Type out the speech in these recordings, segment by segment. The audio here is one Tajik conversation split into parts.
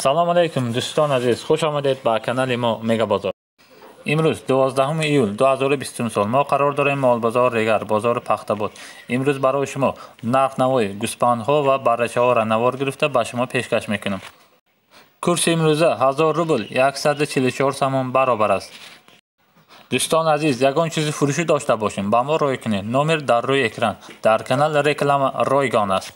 Салом алейкум дӯстони азиз, хуш омадед ба канали мо Мега Бозор. Имрӯз 12 июл 2023 сол мо қарор дорем молбозор Регар, бозори Пахтабод. Имрӯз барои шумо нархнавои гӯспандҳо ва баррачаҳоро навор гирифта ба шумо пешкаш мекунам. Курси имрӯза 1000 рубл 144 сомон баробар аст. Дӯстони азиз, ягон чизи фурӯшӣ дошта бошем, ба мо рой кунед. Номер дар рӯи экран, дар канал реклама ройгон аст.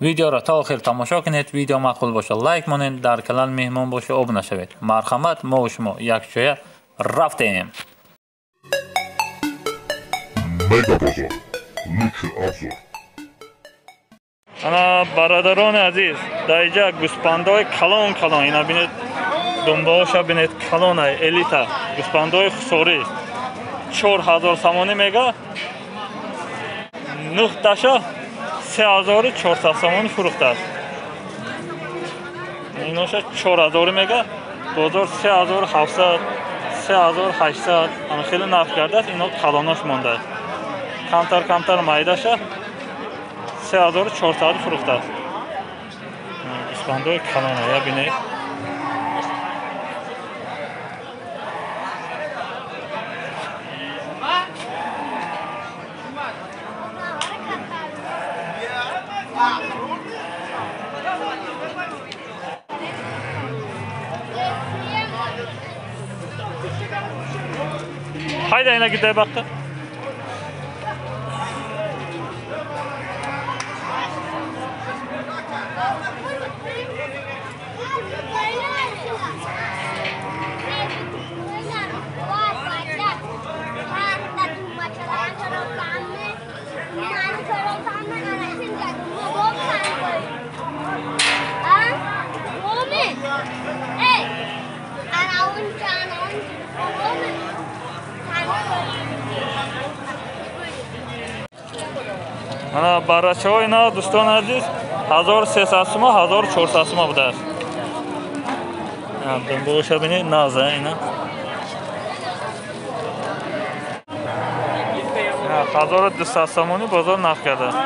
Видеоро то охир тамошо кунед, видео маъқул бошад лайк монед, дар канал меҳмон боша обуна шавед. Марҳамат, мо ва шумо якҷоя рафтем. Мега Бозор. Лучший обзор. Ана бародарони азиз, дар инҷа гӯспандҳои калон калон, ина бинед, думбаҳоша бинед, калона, элита, гӯспандҳои хусорӣ 4000 сомонӣ мега, 9 таша 3400 сомонӣ фурӯхтааст. Иноша 4000 мега, бозор 3700, 3800 ана хеле нарх кардааст. Ино калонош мондааст, камтар камтар майдаша 3400 фурӯхтааст. Гӯспандҳои калона я бинед. Haydi ина гидай баққа. Ана баррачаҳо ина дӯстони азиз 1300 сума, 1400 сума будааст. Думбоша бинед, наза ина. 1200 сомонӣ бозор нарх кардааст.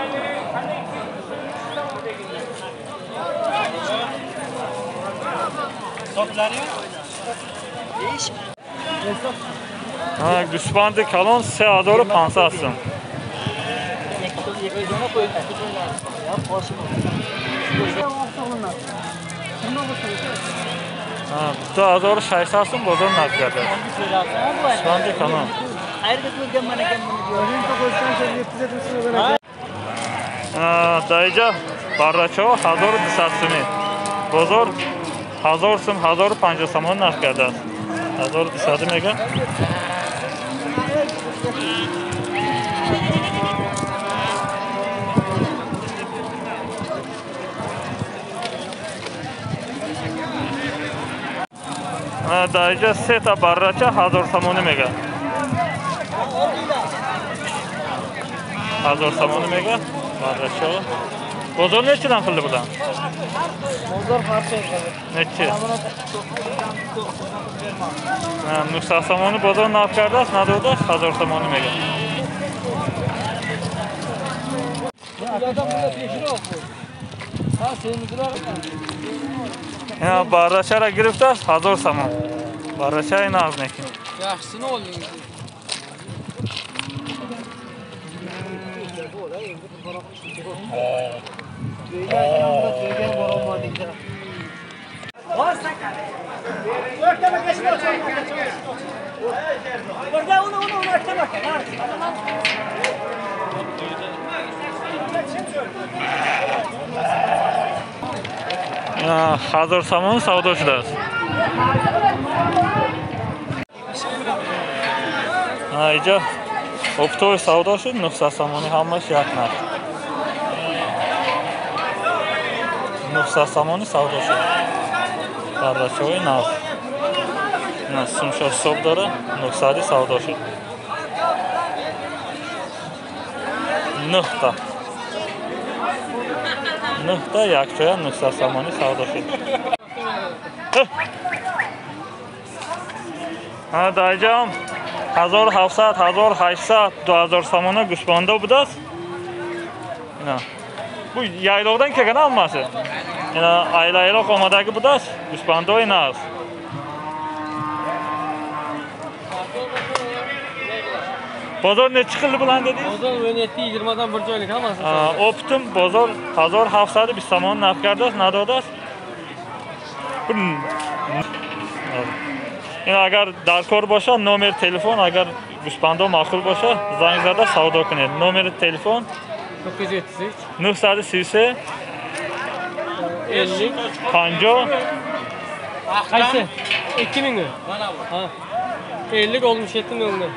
Гӯсфанди калон 3500 сум. 2600 сум бозор нарх кардааст. Гӯсфанди калон. Дар инҷа баррачаҳо 1200 сумӣ. Бозор 1000 сум, 1050 сомон нарх кардааст. 1200 мега. Дар инҷа сета баррача 1000 сомонӣ мега. 1000 сомонӣ мега баррача. Бозор нечидан қилди будан? Бозор фарқ Нечи? 900 сомонӣ бозор нарх кардааст, надодааст, 1000 сомонӣ мега. Баррачаро гирифтааст 1000 сомон. Баррачаи нағз некин. Yaxshisini oldingiz. 1000 сомон савдо шудааст. Инҷа оптовый савдо шуд 900 сомонӣ, ҳамаш як нарх. 900 сомонӣ савдо шуд. Баррачаҳои нав. Ина сумша ҳисоб дора, 900 савдо шуд. 9 та. 9 та якҷоя 900 сомонӣ савдо шуд. Дар инҷаам 1700, 1800, 2000 сомона гӯспандо будааст. Ина. Бу яйлоқдан келган ҳаммаси. Ина айлайроқ омадаги будааст, гӯсфандои нағз. Бозор nechi xil bilan dedingiz? Bozor 17-20 dan bir joylik hammasi. Optim bozor 1720 somon narx kardast, надодааст. Ин агар даркор бошад, номери телефон, агар гӯсфандо маъқул бошад, занг зада савдо кунед. Номери телефон 933 933 50 50. Qaysi? 2000 mi? Ha. 50 67 00.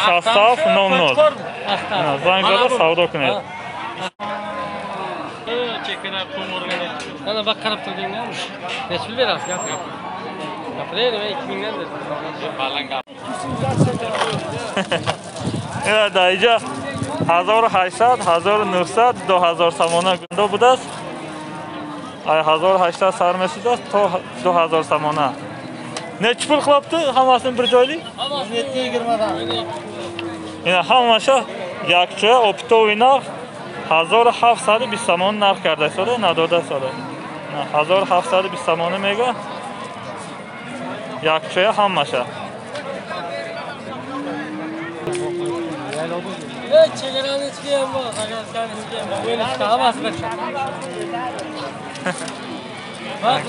67 00. Занг зада савдо кунед. Chekina qo'ng'irgina. Mana bak qarab turganmi? Necha pul berasiz? Gap. Gapiraymi? 2000 dan dedim. Baland gap. Ина даиҷа 1800, 1900, 2000 сомона гундо будааст. Ай 1800 сар мешудааст то 2000 сомона. Nechi pul qilibdi hammasini bir joylik? 17-20 dan. Ина ҳамаша якча оптовый нарх 1720 сомон нарх карда сода, надода сода. 1720 сомона мега якча ҳамаша. Chegarani ichiga ham bor, Qozog'iston ichiga ham bor. O'ylashda hammasi bir.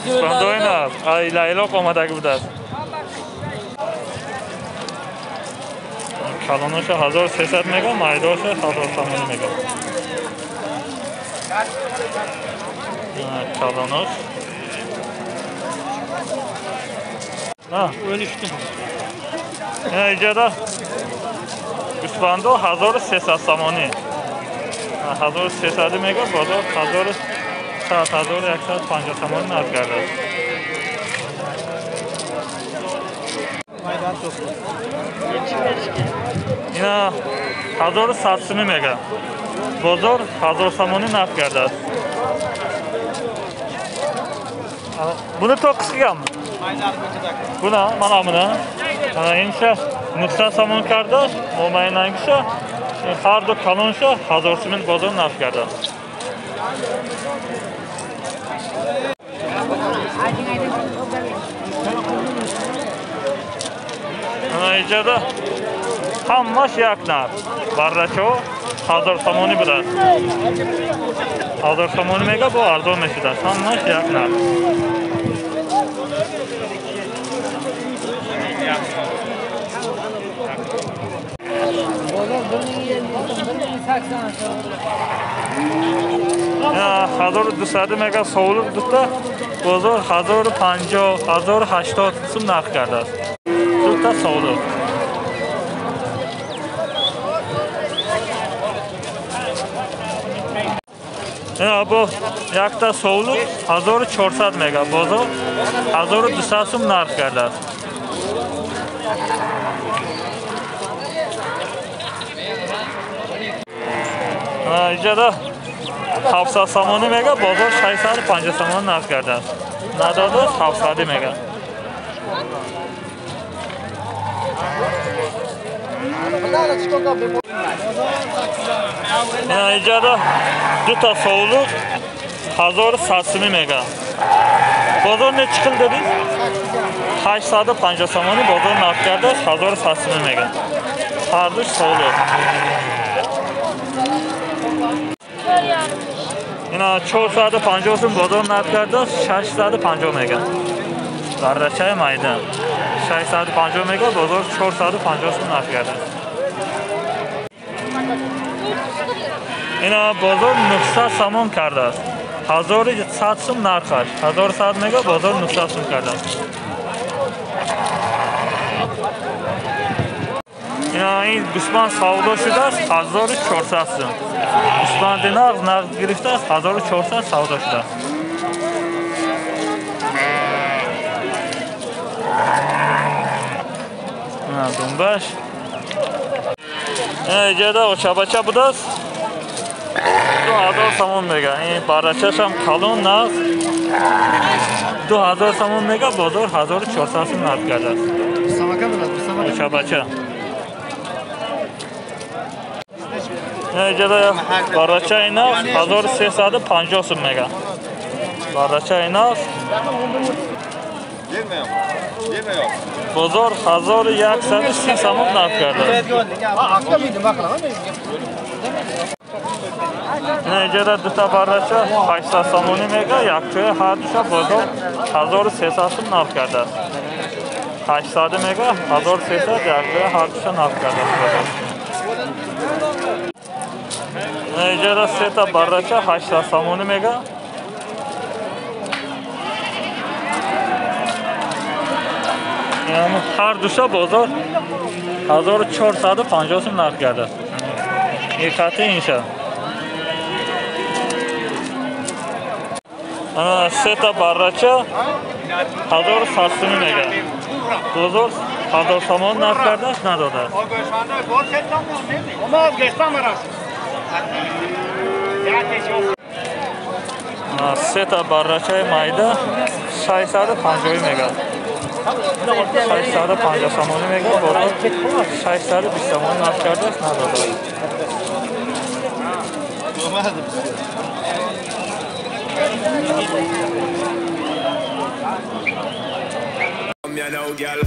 Гӯсфандои нағз, ай лайлоқ омадаги будааст. Калоноша 1300 мега, майдоша 1000 сомон мега. Калонош. На, 13. Иҷода гӯсфандо 1300 сомонӣ. 1300 мега, бозор 1100, 1150 сомонӣ нарх кардааст. Ина 1100 сомонӣ мега. Бозор 1000 сомонӣ нарх кардааст. Buni to'qqiz qilganmi? Buni, mana buni. Mana incha 900 сомон кардааст, момайнангиша ҳар ду калонша 1000 сомон бозор нарх кардааст. Mana иҷода ҳамаш як нарх. Баррачо 1000 сомонӣ будааст. 1000 сомонӣ мега, бо арзон мешудааст. Ҳамаш як нарх. Bozor 1050, 1080. 1200 мега совлуқ дута, бозор 1050, 1080 сум нарх кардааст. Дута совлуқ. Ина бо якта совлуқ 1400 мега, бозор 1200 сум нарх кардааст. Иҷода 700 сомонӣ мега, бозор 650 сомонӣ нарх кардааст. Надодааст 700 мега. Иҷода дута совлуқ 1100 сомонӣ мега. Бозор nechi xil dedingiz? 850 сомонӣ бозор нарх кардааст, 1100 сомонӣ мега. Ҳар душ совлуқ. Ина 450 сум бозор нарх кардааст, 650 мега. Баррачаи майда 650 мега, бозор 450 сум нарх кардааст. Ина бозор 900 сомон кардааст. 1100 сум нархаш. 1100 мега, бозор 900 сум кардааст. Ина ин гӯсфанд савдо шудааст 1400 сум. Гӯсфанди нағз нағз гирифтааст 1400 савдо шудааст. Ина думбаш. Ина иҷода очабача будааст. 2000 сомон мега. Ин баррачашам калон нағз 2000 сомон мега, бозор 1400 сум нарх кардааст. Очабача. Иҷода баррачаи нағз 1350 сум мега. Баррачаи нав. Бозор 1130 сомон нарх кардааст. Иҷода дута баррача 800 сомонӣ мега, якчоя ҳардуша бозор 1300 сом нарх кардааст. 800 мега, 1300 якчоя ҳардуша нарх кардааст бозор. Иҷода сета баррача 800 сомонӣ мега. Ҳар душа бозор 1450 сом нарх кардааст. Ин инша. Сета баррача 1100 сомонӣ мега. Бозор 1000 сомон нарх кардааст, надодааст. Сета баррачаи майда 650 мега. 650 сомонӣ мега, бозор 620 сомон нарх кардааст, надодааст. You know, girl.